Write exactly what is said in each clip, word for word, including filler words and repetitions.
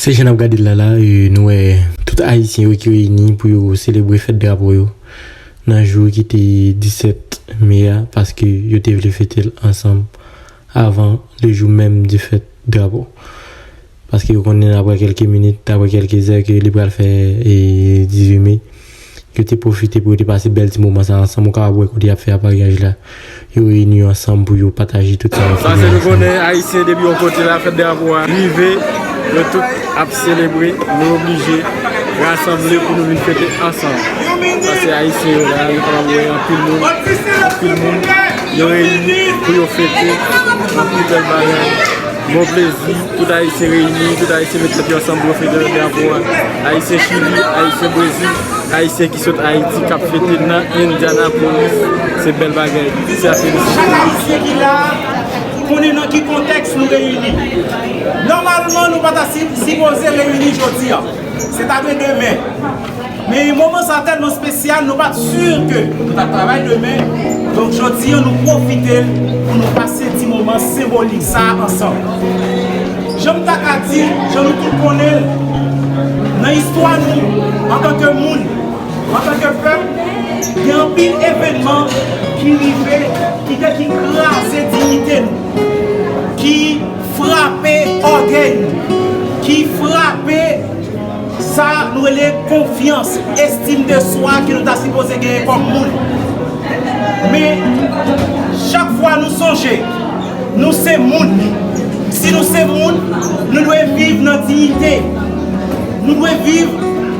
Se jan n ap gade l la la, e, nou wè tout Ayisyen yo ki reyini pou yo selebre fèt drapo yo nan jou ki te disèt me a, paske yo te vle fete l ansanm avan le jou menm de fèt drapo. Paske yo konnen apre kèlke minit, apre kèlke zè ke li pral fè, e, dizuit me. Yo te pwofite pou yo te pase bèl ti moman sa ansanm. Ou kapab wè kote y ap fè apareyaj la. Yo reyini yo ansanm pou yo pataje tout sa yo fini ansanm. Paske nou konnen Ayisyen depi yon kote la, fèt drapo a rive, yo tout ap selebre, nou oblije rasanble pou nou vin fete ansanm. Paske Ayisyen yo la, nou kapab wè anpil moun, anpil moun, yo reyini pou yo fete, anpil bèl bagay. Bon plezi, tout Ayisyen reyini, tout Ayisyen met tèt yo ansanm pou yo fete drapo a. Ayisyen Chili, Ayisyen Brezil, Ayisyen ki sot Ayiti k ap fete nan Indianapolis. Se bèl bagay. Se a felisite. Chak Ayisyen ki la, konnen nan ki kontèks nou reyini. Nòmalman, nou pa ta si-, sipoze reyini jodi a. Se ta dwe demen. Men moman sa tèlman espesyal, nou pa t si ke nou t ap travay demen. Donk, jodi a, nou pwofite l pou nou pase ti moman senbolik sa a ansanm. Jan m ta ka di, jan nou tout konnen l, nan istwa nou, antanke moun, antanke pèp, gen anpil evènman ki rive, ki te, ki kraze diyite nou, ki frape ògèy nou, ki frape sa nou rele konfyans, estim de swa ke nou ta sipoze genyen kòm moun. Men, chak fwa nou sonje, nou se moun. Si nou se moun, nou dwe viv nan diyite. Nou dwe viv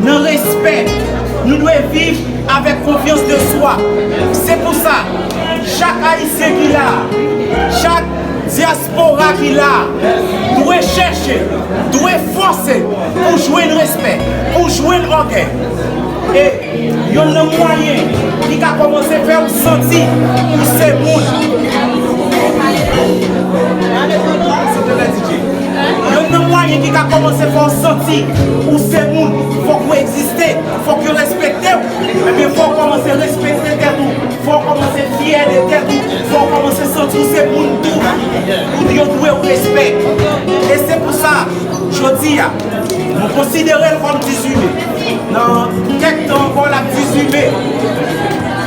nan respè. Nou dwe viv avèk konfyans de swa. Se pou sa, chak Ayisyen ki la, chak dyaspora ki la, dwe chèche, dwe fòse pou jwenn respè, pou jwenn ògèy. E yonn nan mwayen ki ka kòmanse fè w santi ou se moun. Yonn nan mwayen ki ka kòmanse fè w santi ou se moun, fòk ou egziste, fòk yo respekte w. Ebyen, fò w kòmanse respekte tèt ou, fò w kòmanse fyè de tèt ou, fò w kòmanse santi w se moun tou, pou yo dwe w respè. E se pou sa, jodi a, nou konsidere l kòm dizuit me. Nan kèk tan ankò, l ap dizuit me.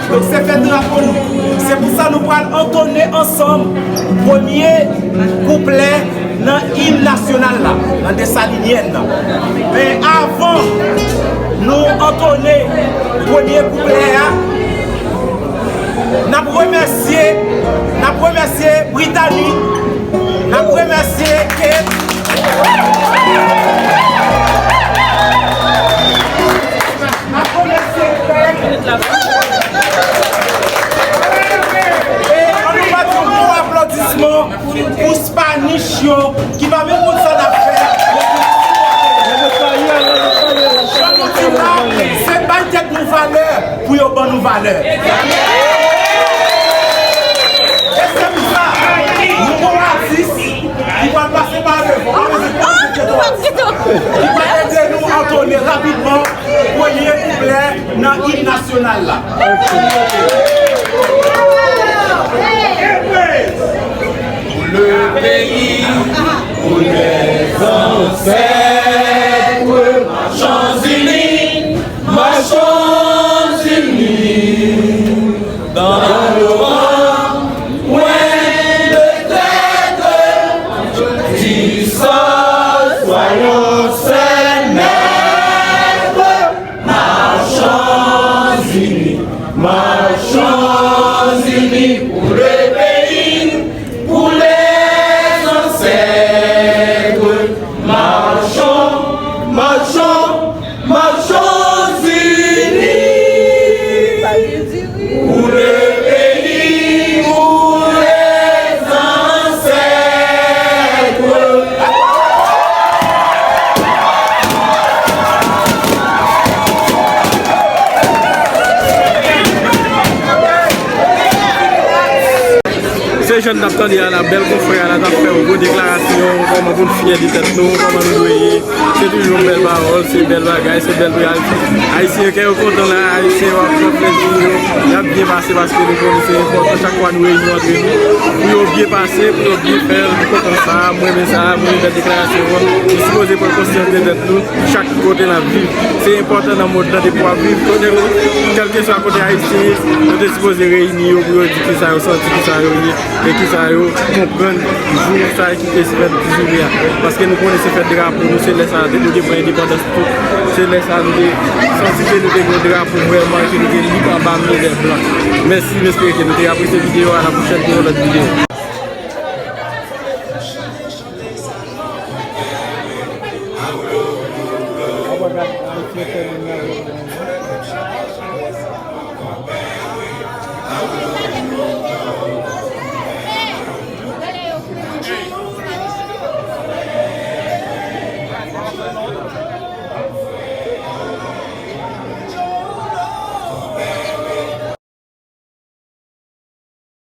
Donk, se fèt drapo nou. Se pou sa nou pral antone ansanm premye kouplè nan im nasyonal la, nan Desalinyèn nan. Men avan nou antone premye kouplè a, n ap remèsye, n ap remèsye Brittany, n ap remèsye Kate. N ap remèsye Kate. E ann nou bat yon gwo aplodisman pou Spanish yo ki pa menm konn sa n ap fè. Jan nou di la, se bay tèt nou valè pou yo ban nou valè. E se pou sa, nou gon atis ki pral pase pa devan, ki pral ede nou antone rapidman premye kouplè nan im nasyonal la. Pour le pays, pour les ancêtres, marchons unis, marchons unis, dans nos rangs, point de traître, du sang, soyons ses maîtres. Marchons unis, marchons unis pour le pays, pour les ancêtres. Marchons, marchons, marchons unis. Pour le pays, pour les ancêtres. Se jan n ap tande a la, bèl konfrè a la t ap fè yon gwo deklarasyon, kòman pou n fyè de tèt nou, kòman nou dwe ye. Se Toujou bèl pawòl, se bèl bagay, se bèl reyalite. Ayisyen yo, kè yo kontan la, Ayisyen yo ap pran plezi yo, y ap byen pase paske nou konnen se enpòtan chak fwa nou reyini antre nou pou yo byen pase, pou yo byen fè l. Nou kontan sa, mwen renmen sa, mwen renmen bèl deklarasyon an. Nou sipoze pran konsyans de tèt nou chak kote n ap viv. Se enpòtan nan mond lan depi w ap viv kote ou, kèlkeswa kote Ayisyen ye, yo te sipoze reyini yo pou yo di kisa yo santi, kisa yo ye e kisa yo konprann jou sa ki te fèt di joure a. Paske nou konnen se fèt drapo nou, se lè sa a nou te pran endepandans tou. Se lè sa a nou te santi ke nou te gen yon drapo vrèman, ke nou te lib anba men lè blan. Mèsi, m espere ke nou te apresye videyo a. A la pwochèn pou yon lòt videyo.